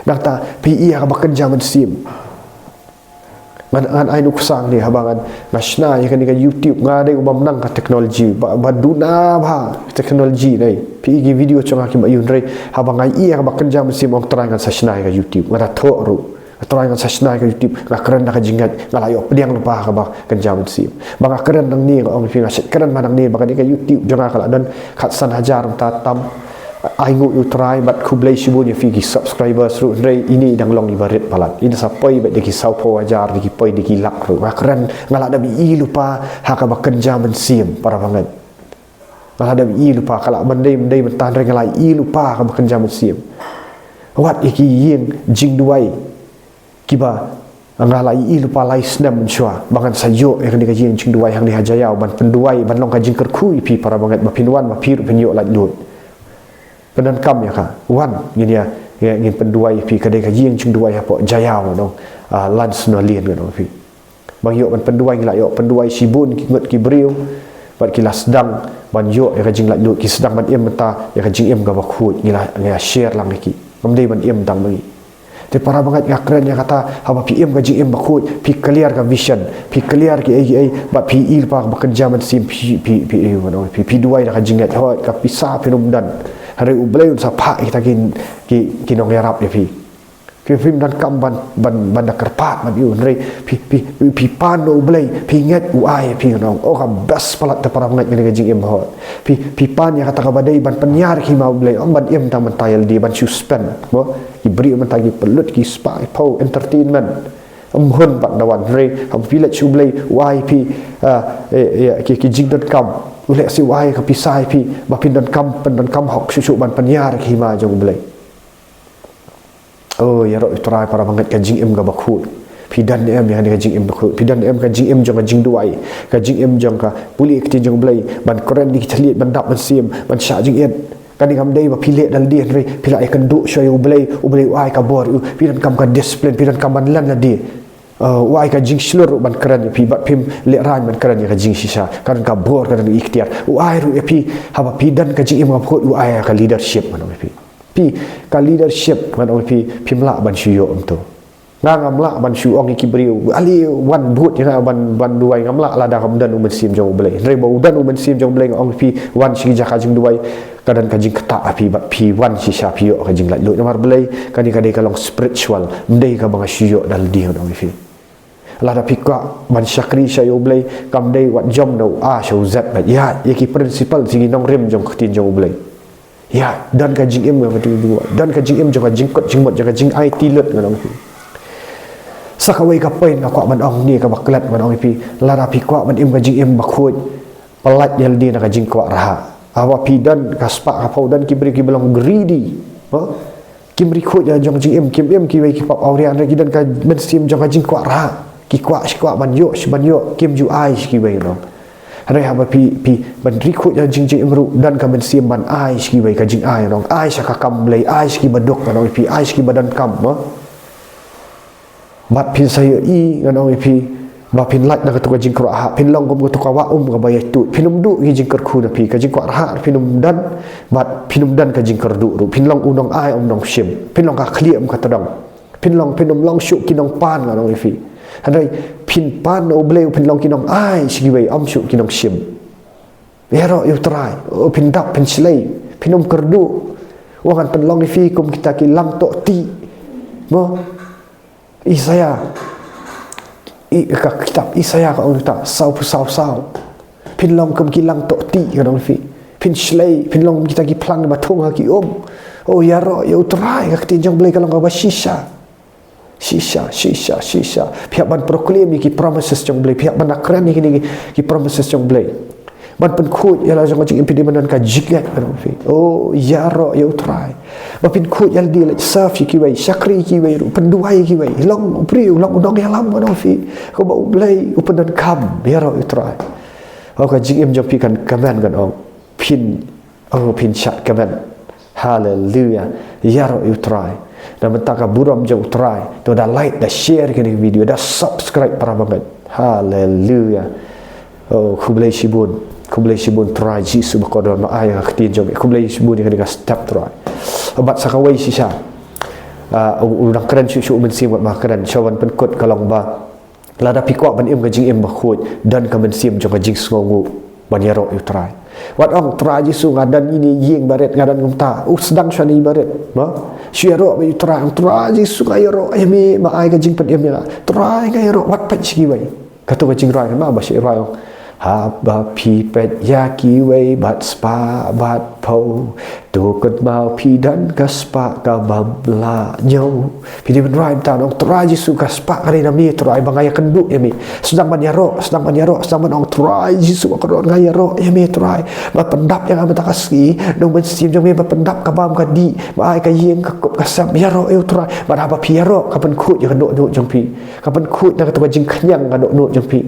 Nangta phi ïoh ïa kaba kynja mynsiem. Ngan, ngan ai nuksa hangne, haba ngan, nga shna ïa kane ka YouTube, nga dei uba ym nang ka technology, ba, ba duna bha technology dei. Phi ïohi ki video jong nga ki ma ïun rei, haba nga ïoh ïa kaba kynja mynsiem, ong Trai ngan sa shna ïa ka YouTube, nga da thoh ruh. Trai ngan sa shna ïa ka YouTube, nga kren da ka jingngeit, nga la ïoh pdiang lypa ha kaba kynja mynsiem. Ba nga kren nangne, nga ong ïa phi, nga shait kren ma nangne, ba kane ka YouTube jong nga ka la don khatsan hajar mynta tam. Ai nguh ïa U Trai, bad khublei shibun ïa phi ki subscribers ruh, hynrei ine i dang long iba rit palat. Ine sa poi beit da ki sawphew hajar, da ki poi da ki lak ruh. Nga kren, nga la dep ïoh lypa ha kaba kynja mynsiem, para bangeit. Nga la dep ïoh lypa, ka lah ban dei, ban dei mynta, hynrei nga la ïoh lypa ha kaba kynja mynsiem. Wat ïa ki ïing jingduwai kiba nga la ïoh lypa lai snem mynshuwa, ba ngan sa ïoh ïa kane ka ïing jingduwai hangne ha Jaïaw, ban pynduwai, ban long ka jingkyrkhu ïa phi, para bangeit, ba phin wan, ba phi ruh phin ïoh laitluid. Pyndonkam ïa ka, wan, ngin ïa, ïa, ngin pynduwai ïa phi, ka dei ka ïing jingduwai hapoh Jaïaw, ngan ong, ah, Lance Nolin, ngan ong ïa phi. Ba ngi ïoh ban pynduwai, ngi la ïoh pynduwai shibun ki ngut ki briew, bad ki la sdang ban ïoh ïa ka jinglaitluid, ki sdang ban im mynta ïa ka jingim kaba khuid, ngi la, ngi la share lang ïa ki. Ngam dei ban im tang ma ngi. Te para bangeit, nga kren ïa kata, haba phi im ka jingim bakhuid, phi clear ka vision, phi clear kiei kiei, bad phi ïoh lypa ha kaba kynja mynsiem, phi, phi, phi, phi, phi duwai da ka jingngeit, hooid ka pisa phin ym don. Hynrei U Blei un sa phah ïa kita ki, ki, ki nongïarap ïa phi. Phi, phim donkam ban, ban, ban da kyrpad, ban ïoh, hynrei phi, phi, phi pan na U Blei, phi ngeit u ai ïa phi, ngan ong. Oh, ka best palat te para bangeit, kane ka jingim, hooid. Phi, phi pan ïa kata kaba dei ban pynïar ïa ka hima U Blei, ym ban im tang mynta ïalade, ban shu spend, mo. Ki briew mynta ki pynlut ki spah, ki phew, entertainment. Ym hun pat da wan, hynrei haba phi leit sha U Blei, u ai ïa phi, ah, eh, eh, ki, ki jingdonkam. U leh shi u ai ka pisa ïa phi, ba phin donkam, pyndonkam hok shuh shuh ban pynïar ïa ka hima jong U Blei. Oh, ïaroh ïa U Trai, para bangeit, ka jingim kaba khuid. Phi don ne em ïa kane ka jingim bakhuid? Phi don ne em ka jingim jong ka jingduwai, ka jingim jong ka pule ïa ka ktien jong U Blei, ban kren ïa ki thylliej, ban dap mynsiem, ban shah jingit? Kane kam dei ba phi leh da lade, hynrei phi la ïakynduh shuwa ïa U Blei, U Blei u ai ka bor, u, phi donkam ka discipline, phi donkam ban len lade. Uh, u ai ka jingshlur ruh ban kren ïa phi, bad phim lehraiñ ban kren ïa ka jingshisha, ka don ka bor, ka don ka iktiar. U ai ruh ïa phi, haba phi don ka jingim kaba khuid, u ai ka leadership, ngan ong ïa phi. Phi, ka leadership, ngan ong ïa phi, phim lah ban shu ïoh kumto. Nga ngam lah ban shu ong ïa ki briew, ale wan bud ïa nga ban, ban duwai, ngam lah lada kam don U Mynsiem jong U Blei. Hynrei ba u don U Mynsiem jong U Blei, nga ong ïa phi, wan sha ki jaka jingduwai, ka don ka jingktah ha phi, bad phi wan shisha phi ïoh ka jinglaitluid. Namar balei? Kane ka dei ka long spiritual, ym dei kaba nga shu ïoh da lade, ngan ong ïa phi. Lada phi kwah ban shakri sha ïa U Blei, kam dei wat jom na u A sha u Z beit. Ïa, ïa ki principle, ïa ki nongrim jong ka ktien jong U Blei. Ïa, don ka jingim jong ka jingduwai, don ka jingim jong ka jingkut jingmut, jong ka jingaiti lut, ngan ong ïa phi. Sa kawei ka point nga kwah ban ong hangne, kaba klet, ngan ong ïa phi. Lada phi kwah ban im ka jingim bakhuid, pyllait ïa lade na ka jingkwah rhah. Haba phi don ka spah ka phew, don ki briew kiba long greedy. Ha? Kim riewkhuid ïa la jong ka jingim, kim im kiwei ki pop awria, hynrei ki don ka mynsiem jong ka jingkwah rhah. Ki kwah shi kwah ban ïoh, shi ban ïoh, kim ju ai sha kiwei, ngan ong. Hynrei haba phi, phi ban riewkhuid ïa la jong ka jingim ruh, don ka mynsiem ban ai sha kiwei, ka jingai, ngan ong. Ai sha ka kam Blei, ai sha kiba duk, ngan ong ïa phi, ai sha kiba donkam, mo. Bad phin sa ïohi, ngan ong ïa phi, ba phin lait na kato ka jingkwah rhah, phin long kum kato ka wah um kaba ïaid tuid, phin ym duh ki jingkyrkhu na phi, ka jingkwah rhah phin ym don, bad phin ym don ka jingkyrduh ruh, phin long u nongai um nongshim, phin long ka khlieh um ka tdong, phin long, phin ym long shuh ki nongpan, ngan ong ïa phi. Hynrei phin pan na U Blei u pynlong ki nongai sha kiwei, ym shuh ki nongshim. Ïaroh ïa U Trai, oh, phin dap, phin shlei, phin ym kyrduh. Wat ngan pynlong ïa phi kum kita ki lang tohti. Mo? Isaiah. I, ka kitab Isaiah ka ong ta, saw phew saw saw. Phin long kum ki lang tohti, ka ong ïa phi. Phin shlei, phin long kum kita ki phlang ba thung ha ki um. Oh, ïaroh ïa U Trai, ka ktien jong U Blei ka long kaba shisha. Shisha, shisha, shisha. Phi hap ban proclaim ïa ki promises jong U Blei. Phi hap ban kren ïa kine ki, ki promises jong U Blei. Ban pynkhuid ïa la jong ka jingim, phi dei ban don ka jingngeit, ka ong ïa phi. Oh, ïaroh ïa U Trai. Ba phin khuid ïa lade, leit serve ïa kiwei, shakri ïa kiwei ruh, pynduwai ïa kiwei. Long u briew, long u nongïalam, ka ong ïa phi. Kaba U Blei u pyndonkam, ïaroh ïa U Trai. Oh, ka jingim jong phi kan kmen, kan ong. Phin, oh, phin shah kmen. Haleluya. Ïaroh ïa U Trai. Na ka bynta ka burom jong U Trai, to da like, da share ïa kane ka video, da subscribe, para bangeit. Haleluya. Oh, khublei shibun. Khublei shibun Trai Jisu ba kordor, ma ai ka ktien jong me. Khublei shibun ïa kane ka step, Trai. Bad sa kawei shisha. Ah, u, u dang kren shuh shuh u Mynsiem, wat ma kren, shuwa ban pynkut, ka long ba lada phi kwah ban im ka jingim bakhuid, don ka mynsiem jong ka jingsngewnguh ban ïaroh ïa U Trai. Wat ong, Trai Jisu, nga don ïa ine i ïing barit, nga don kumta. U sdang shwa ïa i barit, mo? Shu ïaroh bad U Trai, ong, Trai Jisu, nga ïaroh ïa me, ma ai ka jingpynim ïa nga. Trai, nga ïaroh, wat peit sha kiwei. Kato ka jingrwai, ma ba shu rwai, ong, haba phi peit ïa kiwei bad spah bad phew, to kynmaw phi don ka spah ka bym lah ñiew. Phi dei ban rwai mynta, ong, Trai Jisu, ka spah ka dei na me, Trai, ba nga ïakynduh ïa me. Sdang ban ïaroh, sdang ban ïaroh, sdang ban ong, Trai Jisu ba kordor, nga ïaroh ïa me, Trai. Ba pyndap ïa nga mynta ka sngi, na u Mynsiem jong me ba pyndap ka bam ka dih, ba ai ka ïing ka kup ka sem, ïaroh ïa U Trai. Bad haba phi ïaroh, ka pynkhuid ïa ka dohnud jong phi. Ka pynkhuid na kato ka jingkhñiang ka dohnud jong phi.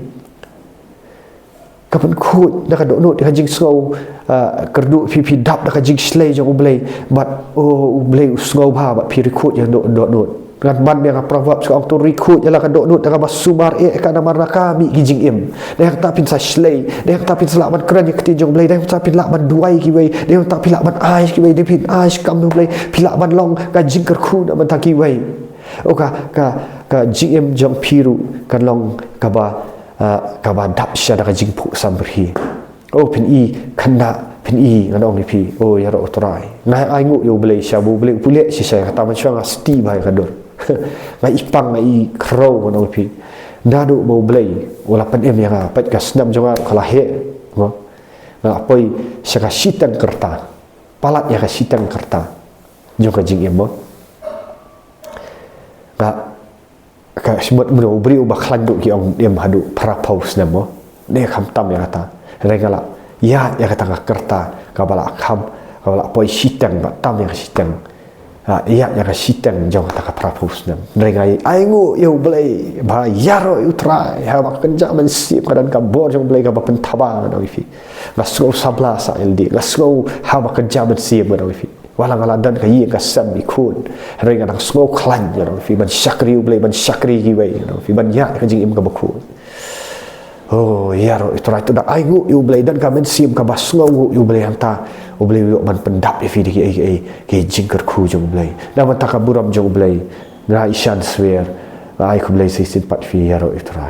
Ka pynkhuid na ka dohnud, ka jingsngew, ah, kyrduh, phi, phi dap da ka jingshlei jong U Blei. Bad, oh, U Blei u sngewbha bad phi, riewkhuid ïa ka doh-, dohnud. Ngan ban ïa ka Proverbs ka ong, to riewkhuid ïa la ka dohnud da kaba sumar, eh, ka namar na ka mih ki jingim. Dei hangta phin sa shlei, dei hangta phin sa lah ban kren ïa ka ktien jong U Blei, dei hangta phin lah ban duwai ïa kiwei, dei hangta phin lah ban ai ïa kiwei, dei phin ai ïa ka kam U Blei, phi lah ban long ka jingkyrkhu na ka bynta kiwei. Oh, ka, ka, ka jingim jong phi ruh kan long kaba, ah, kaba dap shisha da ka jingphuh samrkhie. Oh, phin i khynnah, phin i, ngan ong ïa phi, oh, ïaroh ïa U Trai. Nga ainguh ïa U Blei shisha ba U Blei u pule shisha ïa kata, mynshuwa nga sti bha ïa ka dur. Nga i pang, nga i khrew, ngan ong ïa phi. Naduh ba U Blei u la pynim ïa nga, peit ka snem jong nga ka la heh. Mo? Nga poi sha ka shiteng ka rta. Palat ïa ka shiteng ka rta jong ka jingim, mo. Nga, ka shimut, mano u briew uba khlaiñ ruh ki ong im haduh phra phew snem, mo. Dei kham tam ïa kata. Hynrei nga la ïaid ïa kata ka rta kaba la kham, kaba la poi shiteng, ba tam ïa ka shiteng. Ah, ïaid ïa ka shiteng jong kata ka phra phew snem. Hynrei nga ainguh ïa U Blei ba ïaroh ïa U Trai, haba kynja mynsiem, ka don ka bor jong U Blei kaba pynthaba, ngan ong ïa phi. Nga sngew sabla sah ïalade, nga sngew haba kynja mynsiem, ngan ong ïa phi. Wat la nga la don ka ïing ka sem, i khun, hynrei nga dang sngew khlaiñ, ngan ong ïa phi, ban shakri U Blei, ban shakri kiwei, ngan ong ïa phi, ban ïaid ka jingim kaba khuid. Oh, ïaroh ïa U Trai, to da ainguh ïa U Blei, don ka mynsiem kaba sngewnguh ïa U Blei, hangta U Blei u ïoh ban pyndap ïa phi da kiei kiei ki jingkyrkhu jong U Blei. Na ka bynta ka burom jong U Blei, nga ïashem swer, nga ai khublei sa shisien pat ïa phi, ïaroh ïa U Trai.